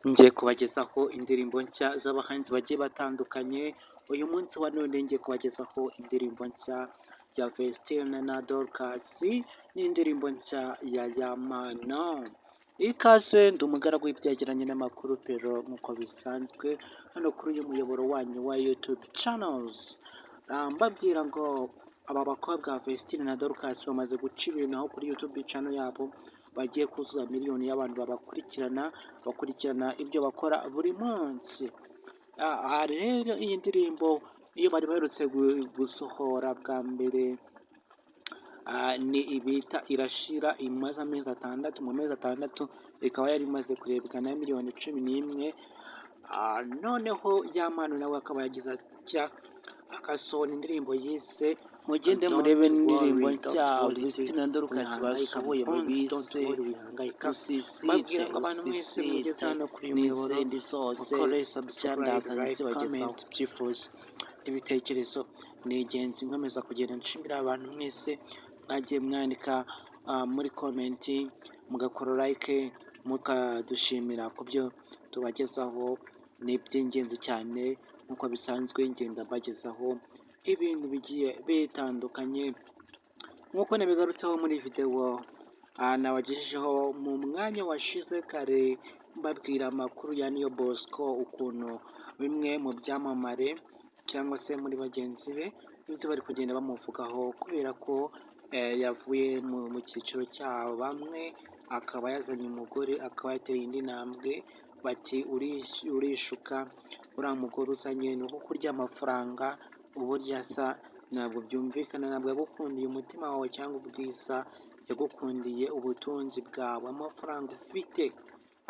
Ngiye kubagezaho indirimbo nshya z'abahanzi bagiye batandukanye. Uyu munsi wa none ngiye kubagezaho indirimbo nshya ya Vestine na Dorcas n'indirimbo nshya ya Yampano. Ikaze, ndi umugaragu w'ibyegeranye n'amakuru pero nk'uko bisanzwe hano kuri uyu muyoboro wanyu wa YouTube channels. Mbabwira ngo aba bakobwa Vestine na Dorcas bamaze guca ibintu, aho kuri YouTube channel yabo bagiye kuzuza miliyoni y'abantu babakurikirana, bakurikirana ibyo bakora buri munsi. Aha rero iyi ndirimbo iyo bari baherutse gusohora bwa mbere ni ibita Irashira, imaze amezi 6. Mu mezi 6 ikaba yari imaze kurebwa na miliyoni 11. Noneho Yampano nawe akaba yagize atya agasohora indirimbo yise Mugende Don't murebe n'indirimbo Worry, nshya Don't Worry, Vestine na Dorcas wihangayika basohoye mukunzi, don't bise worry, wihangayika. Usisite. Mbabwira ngo abantu mwese mugeze Usisite hano kuri uyu muyoboro, n'izindi zose mukore subscribe, ndaza like, nzibagezaho. comment, ibyifuzo, ibitekerezo ni ingenzi. Nkomeza kugenda nshimira abantu mwese mwagiye mwandika muri comment, mugakora like, mukadushimira ku byo tubagezaho. Ni iby'ingenzi cyane. Nk'uko bisanzwe ngenda mbagezaho ibintu bigiye bitandukanye nk'uko nabigarutseho muri videwo nabagejejeho mu mwanya washize kare, mbabwira amakuru ya Niyo Bosco, ukuntu bimwe mu byamamare cyangwa se muri bagenzi be ibyo bari kugenda bamuvugaho kubera ko yavuye mu cyiciro cya bamwe, akaba yazanye umugore, akaba yateye indi ntambwe. Bati urishuka, uriya mugore uzanye ni uko kurya amafaranga, uburyo asa ntabwo byumvikana, ntabwo yagukundiye umutima wawe cyangwa ubwiza, yagukundiye ubutunzi bwawe, amafaranga ufite.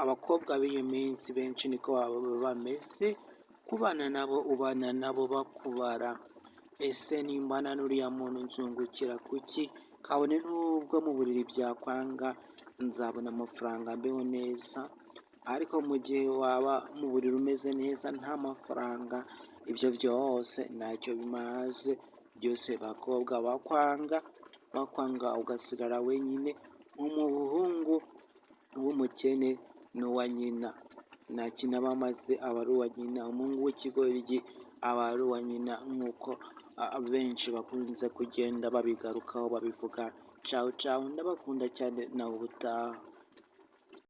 Abakobwa b'iyi minsi benshi niko baba bameze, kubana nabo ubana nabo bakubara: ese nimbana n'uriya muntu nzungukira kuki? Kabone n'ubwo mu buriri byakwanga, nzabona amafaranga mbeho neza. Ariko mu gihe waba mu buriri umeze neza nta mafaranga, ibyo byose ntacyo bimaze. Byose bakobwa bakwanga, bakwanga ugasigara wenyine. Umuhungu w'umukene ni uwa nyina, nta kintu aba amaze, aba ari uwa nyina. Umuhungu w'ikigoryi aba ari uwa nyina, nk'uko benshi bakunze kugenda babigarukaho babivuga. Cawu cawu, ndabakunda cyane, nawe ubutaha.